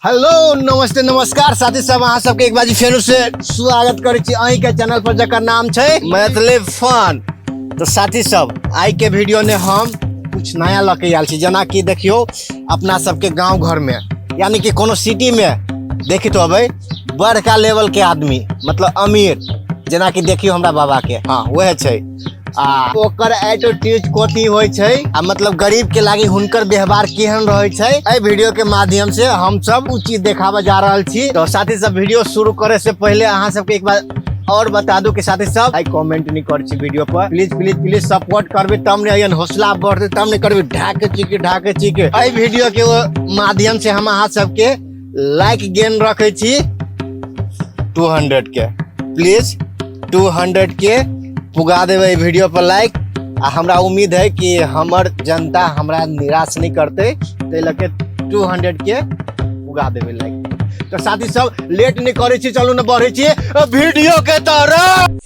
Hello नमस्ते नमस्कार साथी सब, अहाँ सबके एक बाजी फेरू से स्वागत करै छी अहीं के चैनल पर जकर नाम छै मैथिली फन। तो साथी सब, आइ के वीडियो ने हम कुछ नया लऽ के आयल छी। जेना कि देखियौ अपना सबके गांव घर में, यानी कि कोनो सिटी में देखित होबै बड़का लेवल के आदमी, मतलब अमीर, जेना कि देखियौ हमरा बाबा के, हाँ वएह छै। आ ओकर एटीट्यूड कथी होइ छै आ मतलब गरीब के लागी हुनकर व्यवहार केहन रहै छै, एहि वीडियो के माध्यम से हम सब उ चीज देखाबऽ जा रहल छी। तो साथी सब, वीडियो शुरू करे से पहले अहाँ सबके एक बार और बता दू कि साथी सब आई कमेंट नहीं कर छी video per, please please please support करबे तब ने एहन हौसला बढ़ते, तब ने करबे ढाके चीके ढाके चीके। एहि वीडियो के माध्यम से हम अहाँ सबके लाइक गेन रखे छी 200 के, प्लीज 200 के पुगा देबै वीडियो पर लाइक। आ हमरा उम्मीद है कि हमर जनता हमरा निराश नहीं करते, ताहि लऽ के 200 के पुगा देबै लाइक। तो साथी सब लेट नहीं करै छी, चलू ने बढ़ै छी वीडियो के तरफ।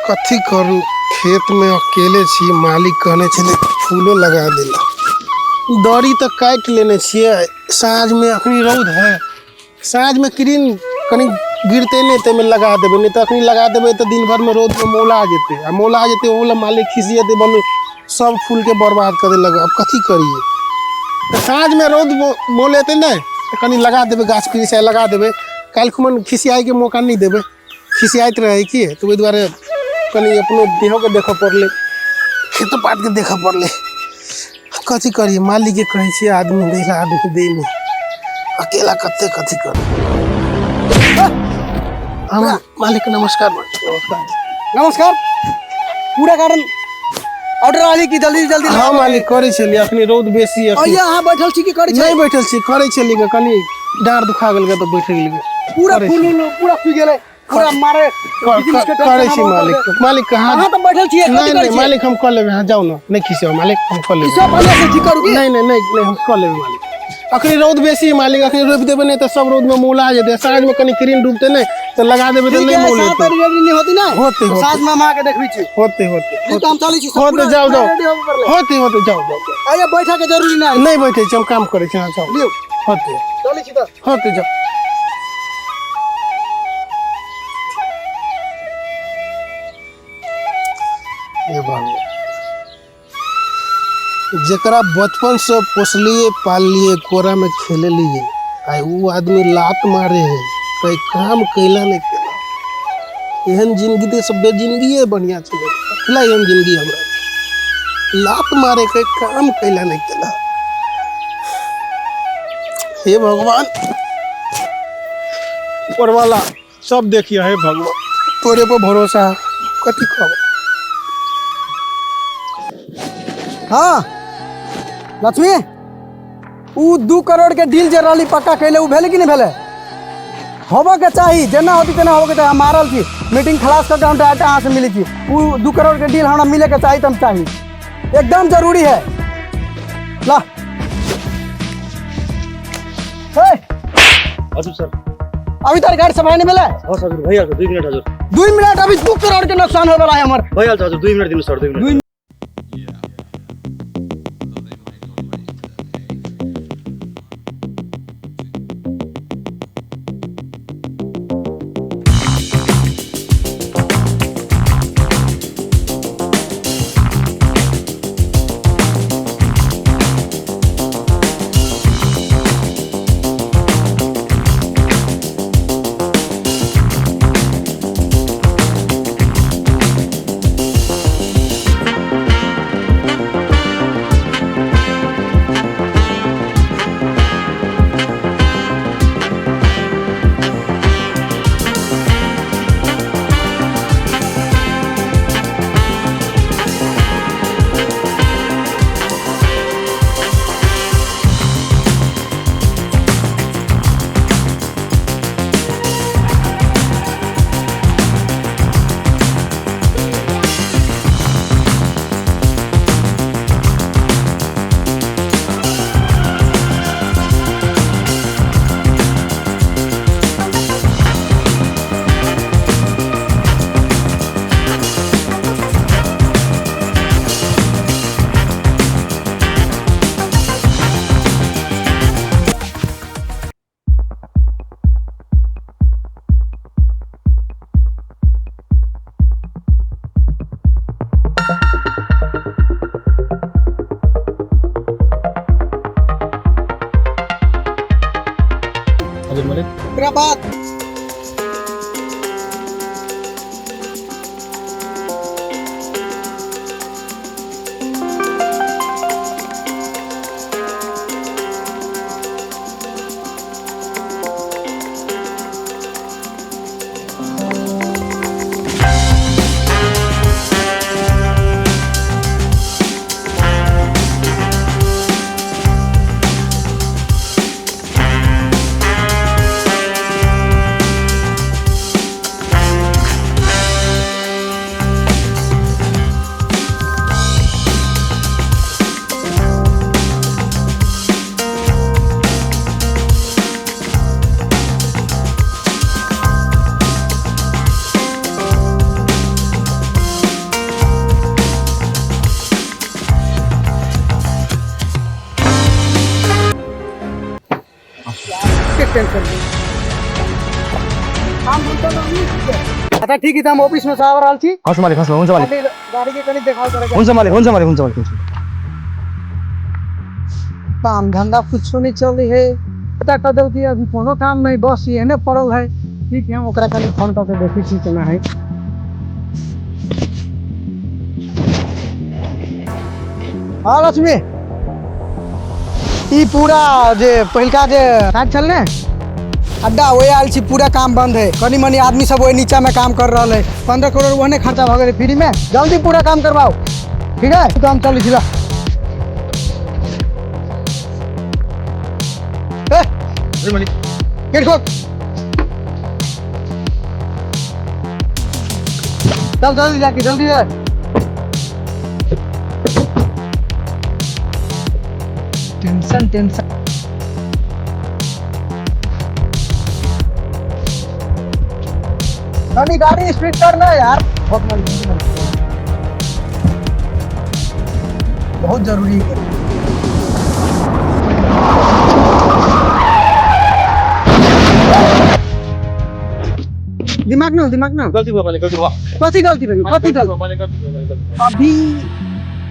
कथी करू, खेत में अकेले छी, मालिक कहने छलै फूलो लगा देला, दरी तऽ काटि लेने छियै। साँझ में अखनी रौद है, साँझ में किरण कनी गिरते नहि ताहिमे लगा देबै, नहि तऽ अखनी लगा देबै तऽ दिन भर में रौद में मौला जेतै, आ मौला जेतै ओहो लए मालिक खिसियेतै, बोलू सब फूल के बर्बाद कऽ देलक, आब कथी करियै। तऽ साँझ में रौद मौलेतै नहि तऽ कनी लगा देबै, गाछ वृक्ष लगा देबै, काल्हि खुमन खिसियाइके मौका नहि देबै, खिसियाइत रहै की, तऽ ओहि दुआरे कनि अपनो देहोके देखऽ पड़लै, खेतो पातके देखऽ पड़लै। कथी करियै, मालिकके कहै छियै आदमी दै लए, आदमी दै नहि, अकेला कते कथी करू। हाँ मालिक नमस्कार। नमस्कार नमस्कार। पूरा कारण ऑर्डर आली की जल्दी जल्दी? हाँ मालिक करै छलियै, अखनी रौद बेसी अखनी। अइया अहाँ बैठल छी की करै छी? नहि बैठल छी, करै छलियै, कनि डाँड़ दुखा गेल तऽ बैठ गेलियै। पूरा करै फूल उल पूरा सूखि गेलै, पूरा मारे बिजनेस के करै टेंशन छी हम मालिक। कर देब। मालिक कहाँ अहाँ तऽ बैठल छियै, कथी नहि करै नहि छियै? मालिक हम कऽ लेबै, अहाँ जाउ ने, नहि खिसियाउ मालिक, हम कऽ ई लेबै। सब बढ़िया से ठीक करू की? नहि नहि नहि नहि हम कऽ लेबै मालिक, अखनी रौद बेसी है मालिक, अखनी रोपि देबै नहि तऽ सब रौद में मौला जेतै, साँझ में कनि किरण डूबतै नहि तऽ लगा देबै तऽ ठीक नहि है, साँझ मौलेतै। तक रेडी नहीं होती ना? होते, तो होते। साँझ में हम आके देखबै छी। होते होते ठीक, तो हम चलै छी। सब होते, पूरा जाउ जाउ। रेडी होबे पड़लै। होते होते, जाउ जाउ जाउ। आइए, बैठे के जरूरी नहीं। नहि बैठै छी, हम काम करै छी, अहाँ जाउ। लियौ। होते। चलै छी तऽ। होते जाउ। हे भगवान, जकरा बचपन से पोसलिए पाललिए, कोरा में खेलेलिए, आइ उ आदमी लात मारे है, कहीं काम कैला नहीं कैला, एहन जिंदगी तऽ सब बेजिंदगिए बढ़िया छलै, कथिला एहन जिंदगी हमरा, लात मारे के काम कैला नहीं कैला। हे भगवान, ऊपर वाला सब देखिए, हे भगवान तोरे पर भरोसा है, कथी कहब। हाँ लक्ष्मी, उ 2 करोड़ के डील जे रहली पक्का कैले, उ भेलै कि नहीं भेलै? होबऽ के चाही, जेना होती तेना होबऽ के चाही। हम मारल छी, मीटिंग खलास करके हम डायरेक्ट अहाँ से मिलै छी। उ 2 करोड़ के डील हमरा मिले के चाही, तऽ हम चाही, एकदम जरूरी है। ला हे। हजुर सर। अभी तार गाड़ी सफाई नहीं मिले? हवस् हजुर, भइहाल्छ, 2 मिनट हजुर। 2 मिनट? अभी 2 करोड़ के नुकसान होने वाला है हमार। भइहाल्छ हजुर, 2 मिनट दिनु सर, 2 मिनट। 2 हजुर मालिक। ओकरा बाद टेंशन नहीं। काम बोलता ना नहीं। अच्छा ठीक है, हम ऑफिस में से आबि रहल छी। हस् मालिक, हस्, हुन्छ मालिक। गाड़ी के कनी देखाव करे के। हुन्छ मालिक, हुन्छ मालिक, हुन्छ मालिक, हुन्छ। काम धंधा कुछो नहीं चल रही है, पता कर दो कि अभी कोनो काम नहीं, बस एहने पड़ल है। ठीक है, हम ओकरा कनी फोन करके देखै छी केना है। हाँ लक्ष्मी, ई पूरा जे पहिलका जे काज छल ने अड्डा, ओहि आयल छी, पूरा काम बंद है। कनी मनी आदमी सब ओहि नीचा में काम कर रहल है। 15 करोड़ ओहने खर्चा भऽ गेलै फ्री में। जल्दी पूरा काम करवाओ, ठीक है? तो हम चलै छी। गेट खोल, चल जल्दी जाके, जल्दी जा। टेंशन टेंशन गाड़ी गाड़ी स्पीड करना यार, बहुत बहुत जरूरी है। दिमाग ना, दिमाग ना। गलती भयो मालिक, गलती भयो। कथी गलती भेल? कथी गलती? अभी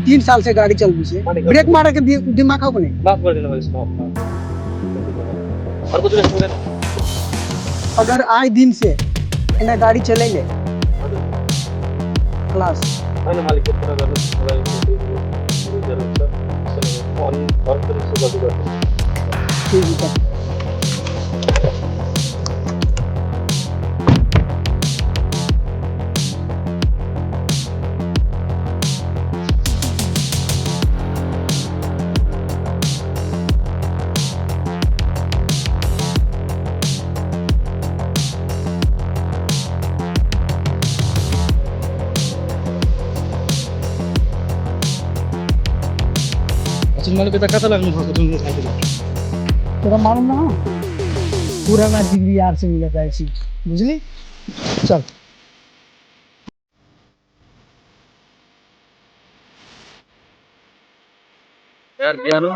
3 साल से गाड़ी चलबी छै, ब्रेक मारे के दिमाग हो नहीं। माफ कर दिनु मालिक, अर्को दिन हुँदैन। अगर आए दिन से एना गाड़ी चलेले क्लास हैन मालिक, त्यस्तो नगर्नुहोस्, मलाई जरुरत छ, फोन अर्को दिन गलती गर्छु। ठीक है। हजुर मालिक, यता कता लाग्नु भएको जुन साइकिल? तोरा मालूम ना हो, पुराना डिग्री यार से मिला था ऐसी, बुझली? चल यार ज्ञानो,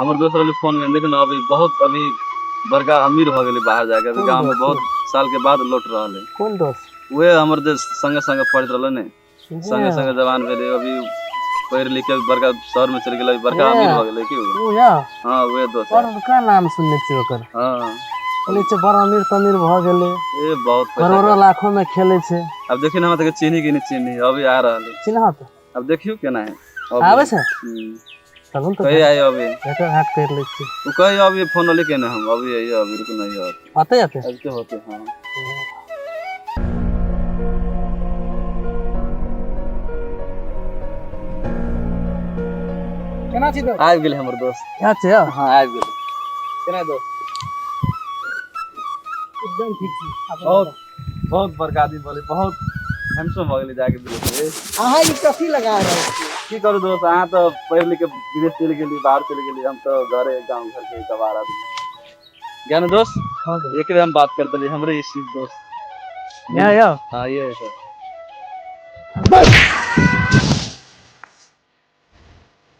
हमर दोस्त रहले फोन में, देखो ना अभी बहुत अभी बड़का अमीर हो गेलै बाहर जाके, अभी गांव में बहुत साल के बाद लौट रहल है। कौन दोस्त? उहे हमर जे संगे संगे पढ़ैत रहले ने, संगे संगे जवान भेलै, अभी पढ़ लिख के बड़का शहर में चलि गेलै, बड़का अमीर हो गेलै की। ओ या हां उहे दोस्त। पर का नाम सुनने छी ओकर? हां, सुनै छी बड़ अमीर तमीर भ गेलै, ए बहुत करोड़ों लाखों में खेलै छै। अब देखियो ना, हमरा त चिन्ही कि नहीं चिन्ही, अभी आ रहल है। चिन्हत? अब देखियो केना है, आबै छै? चलू त कहि आइ अभी भेट घाट कर लै छी। उ कहि अभी फोन ले के ना, हम अभी आइ, अभी रुक नहीं यार, आते आते आते होते। हां केना छी दोस्त? आबि गेलै हमर दोस्त। अच्छा हां आबि गेलै। केना दोस्त? एकदम ठीक छी। बहुत बहुत बड़का आदमी बोले, बहुत हैंडसम भऽ गेलै जाके विदेश। अहाँ ई कथी लगा रहल छी? की करू दोस्त, अहाँ तऽ पढ़ि लिख के विदेश चलि गेली, बाहर चलि गेली, हम तऽ घरे गाँव घर के गवार आदमी। ज्ञान दोस्त, एकरे हम बात कर देली, हमरे इसी दोस्त। या या हाँ ये है सर।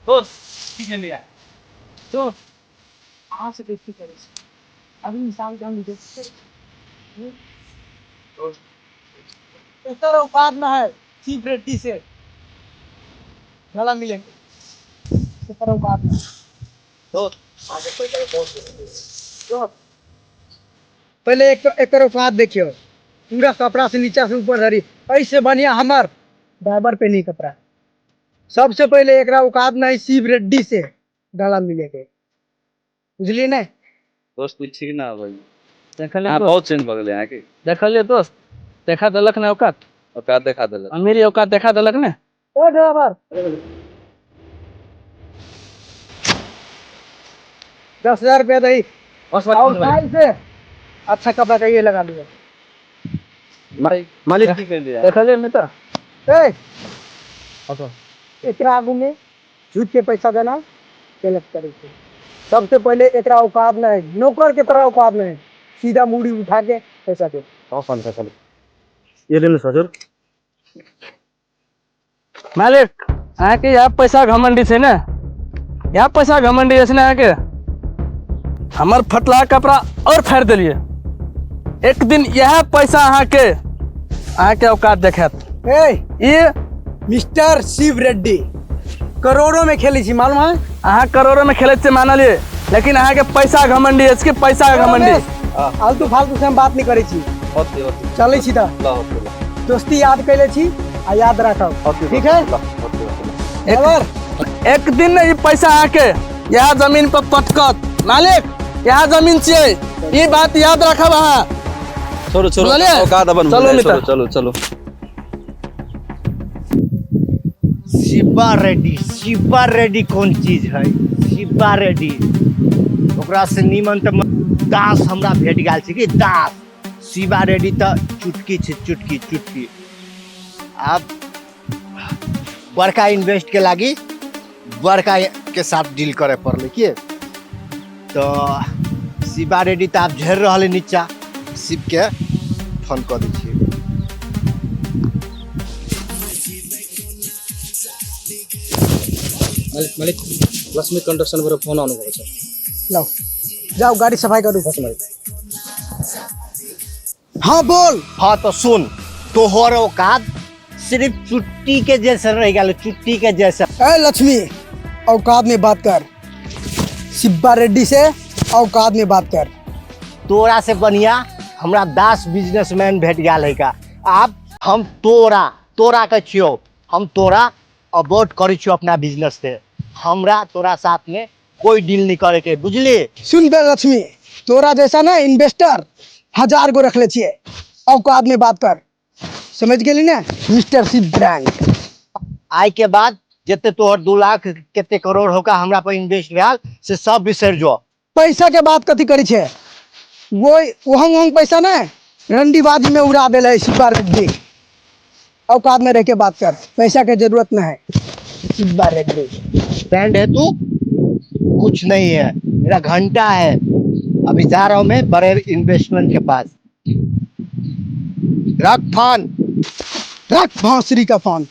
दोस्त ठीक है लिया तो अहाँ से बेइज्जती करै छी अभी इंसान के हम बेइज्जती करै छी। एकर औकात न है चीफ रेड्डी से। गला मिलेंगे एकर औकात नहीं। पहले एक एकर औकात देखियो, पूरा कपड़ा से नीचा से ऊपर धरी। ऐसे बढ़िया हमर ड्राइवर पे नहीं कपड़ा। सबसे पहले एकरा औकात नहीं शिव रेड्डी से गला मिले के, बुझलिए ने? दोस्त ठीक ना भाई। देखलिए अहाँ दोस्त, बहुत चेंज भऽ गेलै अहाँके। देखलिए दोस्त, देखा देलक ने औकात। औकात देखा देलक। अमीरी औकात देखा देलक ने। ओ ड्राइवर, 10,000 रुपया दही और काल से अच्छा कपड़ा चाहिए लगा लिया। मालिक की कर दिया। देखलिए मित्र। ए एकरा आगू में झूठ के पैसा देना गलत करे छै। सबसे पहले एकरा औकात नहीं, नौकर के तरह औकात नहीं, सीधा मूड़ी उठा के पैसा दे। ये लिनुहोस् हजुर। मालिक अहाँके यहाँ पैसा घमंडी छै ने, यहाँ पैसा घमंडी अछि ने अहाँके। हमर फटला कपड़ा और फाड़ि देलियै। एक दिन इएह पैसा अहाँके अहाँके औकात देखायत। ए ई मिस्टर शिव रेड्डी करोड़ों में खेले छी, मालूम है? अहाँ करोड़ों में खेलैत छियै मानलियै, लेकिन अहाँके पैसा घमंडी अछि कि पैसा घमंडी। आलतू फालतू से हम बात नहीं करै छी। होते होते चलै छी तऽ ल होते ल। दोस्ती याद कैले छी आ याद राखब, होते ठीक है? ल होते होते। ड्राइवर एक दिन ने ई पैसा अहाँके इएह जमीन पर पटकत। मालिक इएह जमीन छियै, ई बात याद राखब अहाँ। छोड़ो छोड़ो बुझलियै? औकात अपन चलू बुझाइ, मित्र। छोड़ो चलू चलू। शिवा रेड्डी, शिवा रेड्डी कौन चीज है? शिवा रेड्डी ओकरा से नीमन तऽ दास हमरा भेट गेल छै कि दास। शिवा रेड्डी तऽ चुटकी छै, चुटकी चुटकी। आब बड़का इन्वेस्ट के लागी बड़का के साथ डील करे पड़लै की। तऽ शिवा रेड्डी तऽ आब झेर रहल है नीचा। शिव के फोन कऽ दै छियै। मालिक मालिक लक्ष्मी कन्स्ट्रक्सनबाट फोन आउनुभएको छ। लाओ जाओ गाड़ी सफाई करू। हस् मालिक। हाँ बोल। हाँ तो सुन, तोहर औकात सिर्फ चुट्टी के जैसा रह गेल, चुट्टी के जैसा। ए लक्ष्मी औकात में बात कर, शिब्बा रेड्डी से औकात में बात कर। तोरा से बढ़िया हमरा दास बिजनेसमैन भेट गेल है का। आब हम तोरा तोरा के छियो, हम तोरा अबोर्ट करै छियो अपना बिजनेस से। हमरा तोरा साथ में कोई डील नहीं करे के, बुझली? सुन बे लक्ष्मी, तोरा जैसा ना इन्वेस्टर 1000 गो रखले छियै, औकात में बात कर, समझ गेली ना मिस्टर शिव ब्रांड? आय के बाद जते तोहर 2 लाख कते करोड़ होका हमरा पर इन्वेस्ट भेल से सब बिसरि जो। पैसा के बात कथी करै छै? वो ओहंग ओहंग पैसा ने रंडीबाजी में उड़ा देले है शिवा रेड्डी। औकात में रह के बात कर, पैसा के जरूरत न है शिवा रेड्डी। ब्रांड है तू कुछ नहीं है, मेरा घंटा है। अभी जा रहा हूं मैं बड़े इन्वेस्टमेंट के पास। रख फोन, रख भौंसरी का फोन।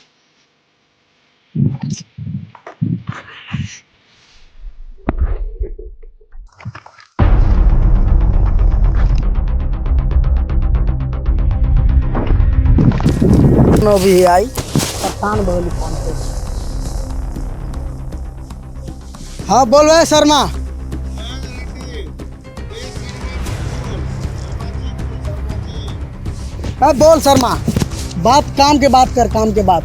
अभी आई परेशान भऽ फोन पे। हाँ बोल रहे शर्मा। हाँ बोल शर्मा, बात काम के बात कर, काम के बात।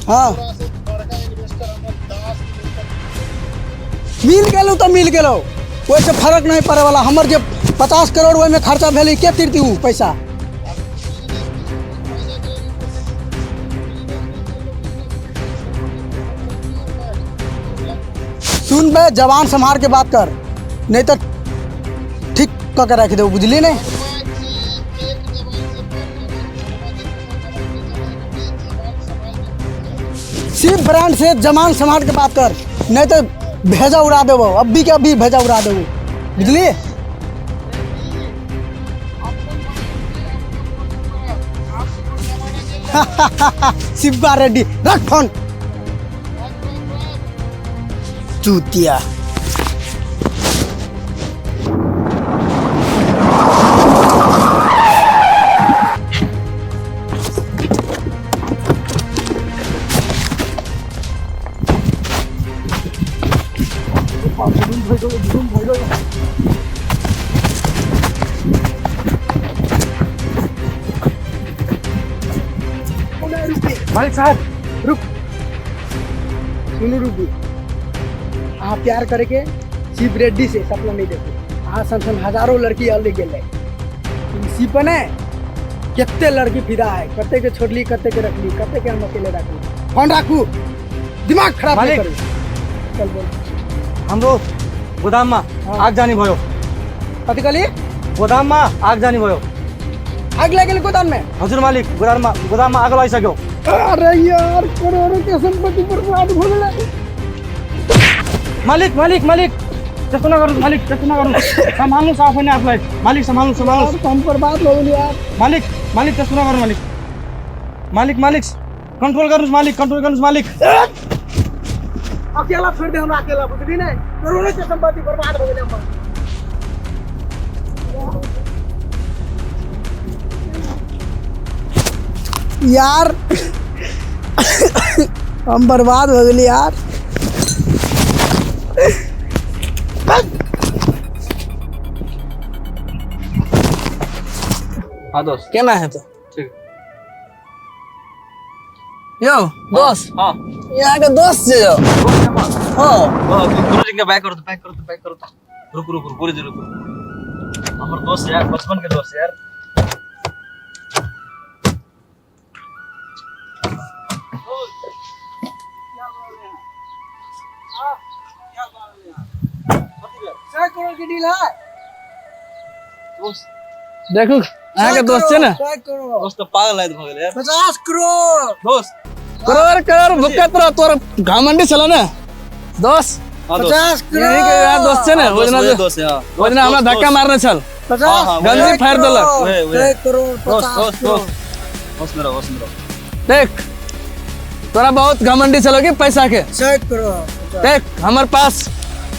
हाँ मिल गेलौ तो मिल गेलौ, ओहिसँ फर्क नहीं पड़े वाला। हमर जे 50 करोड़ ओहिमे खर्चा भेलै, के तीरती उ पैसा? सुन बे, जवान संभार के बात कर, नहीं तो ठीक कऽ के राखि देबौ, बुझली नहीं? शिव ब्रांड से जमान संभार के बात कर, नहीं तो भेजा उड़ा देबो, अभी के अभी भेजा उड़ा देबो, बुझली? शिवा रेड्डी रख फोन। चूतिया। मालिक साहब रुक, सुनू रुकू, अहाँ प्यार करके शिव रेड्डी से सपना नहीं देखू। अहाँ सन सन हजारों लड़की अलग गेलै, शिव पर ने कते लड़की फिदा है, कते के छोड़ली, कते के रखली, कते के हम अकेले रखली। फोन राखू, दिमाग खराब नहीं मालिक। करू। चल बोल। हाम्रो गोदाममा आग जाने भयो। कथी कहली? गोदाममा आग जाने भयो। आग लागि गेल गोदाम में? हजुर मालिक, गोदाममा आग लागिसक्यो। अरे यार, करोड़ों के संपत्ति बर्बाद हो गेलै। मालिक मालिक मालिक, त्यस्तो नगर्नुहोस् मालिक, त्यस्तो नगर्नुहोस्, सम्हाल्नुहोस् आफै नै आफूलाई मालिक, सम्हाल्नुहोस् सम्हाल्नुहोस्। हम बर्बाद हो गेली यार। मालिक मालिक त्यस्तो नगर्नु मालिक, मालिक मालिक कंट्रोल गर्नुहोस् मालिक, कंट्रोल गर्नुहोस् मालिक। अकेला छोड़ दे हमरा, अकेला बुझली नै, करोड़ों के संपत्ति बर्बाद हो गेलै हमर। यार हम बर्बाद हो गेली यार। हाँ दोस्त। केना हेतै? ठीक। यौ दोस्त। हाँ। यहाँ के दोस्त छै यौ। हाँ। गुरुजी के बैक करो तो, बैक करो तो, बैक करो तो। रुक रुक रुक गुरुजी रुक। हमर दोस्त यार, बचपन के दोस्त यार। 100 करोड़ के डील है। दोस्त। देखू अहाँ के दोस्त छै ने? 100 करोड़। दोस्त तो पागल है भऽ गेल यार। 50 करोड़। दोस्त। करोड़ करोड़ भुक्कत रह, तोर घमंडी छल ने दोस्त। हाँ दोस्त। 50 करोड़। यही के यार दोस्त छै ने, हाँ, दोस्त, ओजना वही दोस्त है, हाँ। ओजना हमरा दोस्त, धक्का मारने छल। 50 हाँ, गंजी फाड़ देलक। वही, वही। 1 करोड़ दोस्त 50 दोस्त करोड़। दोस्त, होश में रहो, होश में रहो। देख तोरा बहुत घमंडी छलो कि पैसा के। 100 करोड़। देख हमर पास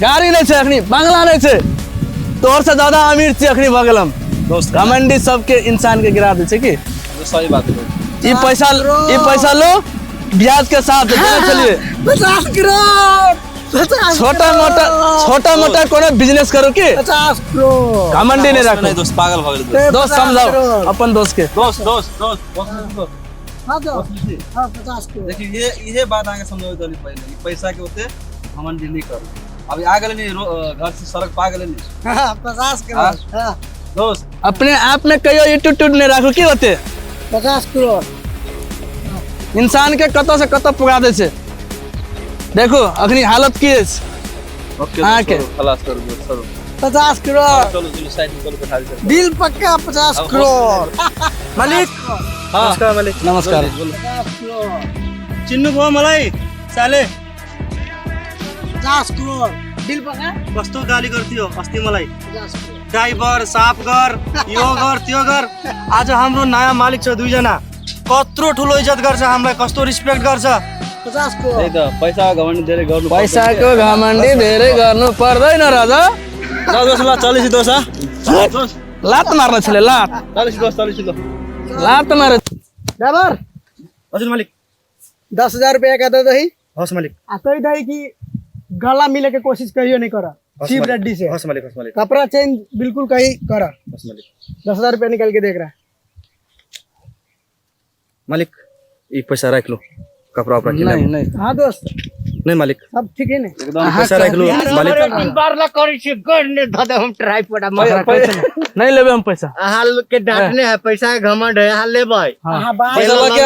गाड़ी नहीं छै अखनी, बंगला नहीं छै, तोहर से ज्यादा अमीर छी अखनी भऽ गेल हम। दोस्त घमंडी सबके इंसान के गिरा दै छै की। तो सही बात है। ई पैसा लो ब्याज के साथ देने चलिए। 50 करोड़। 50 छोटा मोटा, छोटा मोटा कोनो बिजनेस करो की। 50 करोड़। घमंडी नहीं नहीं राखो। दोस्त, पागल भऽ गेल दोस्त। दोस्त समझाओ अपन दोस्त के। दोस्त दोस्त दोस्त दोस्त दोस्त। हाँ दोस्त। हाँ 50 करोड़। देखिए ये बात आगे समझावे दली पहले, ई पैसा के ओते घमंडी नहीं करू। अभी आ गेलै नी, घर से सड़क पा गेलै नी। हाँ 50 करोड़। हाँ दोस्त अपने आप में कहियो एटीट्यूड नहीं राखू की होते। 50 करोड़। इंसान के कतौ से कतौ पुगा दै छै। देखो अखनी हालत की अछि। ओके हाँ के। खलास करू दोस्त, चलू। 50 करोड़। चलू चलू साइड में चलू, बैठा दे। डील पक्का 50 करोड़। मालिक। हाँ। नमस्कार मालिक। नमस्कार। बोलो। 50 करोड़। चिन्नु भयो मलाई साले। 50 करोड़। डील पक्का? कस्तो गाली गर्थ्यो अस्ति मलाई। 50 करोड़। ड्राइभर साफ गर, यो गर त्यो गर। आज हाम्रो नयाँ मालिक छ दुईजना, कत्रो ठुलो इज्जत गर्छ हामीलाई, कस्तो रिस्पेक्ट गर्छ। 50 करोड़। त्यही त, पैसाको घमण्डी धेरै गर्नु पर्दैन। पैसाको घमण्डी धेरै गर्नु पर्दैन राजा। ल दोस्त, ल चलेपछि दोस्त, हँ? दोस्त। लात मार्न छले, लात। चलेपछि दोस्त, चलेपछि ल। लात मारे। ड्राइभर। हजुर मालिक। 10,000 रुपया का दे दही। हवस् मालिक। आ कही दही कि गला मिले के कोशिश कहियो नहीं कर शिव रेड्डी से। हवस् मालिक, हवस् मालिक। कपड़ा चेंज बिल्कुल कहीं कर। हवस् मालिक। 10,000 रुपया निकाल के देख रहा है। मालिक ये पैसा रख लो, कपड़ा वपड़ा के नहीं, लिए। नहीं। हाँ दोस्त। नहीं मालिक। सब ठीक है ना? एकदम पैसा रख लो मालिक। तीन बार ला करै छी, गड़ ने धऽ दे हम ट्राइपॉड आ मारा नहीं लेबे हम पैसा। अहाँ लोग के डांटने है, पैसा के घमंड है, अहाँ लेबै। हाँ, बात पैसा लऽ के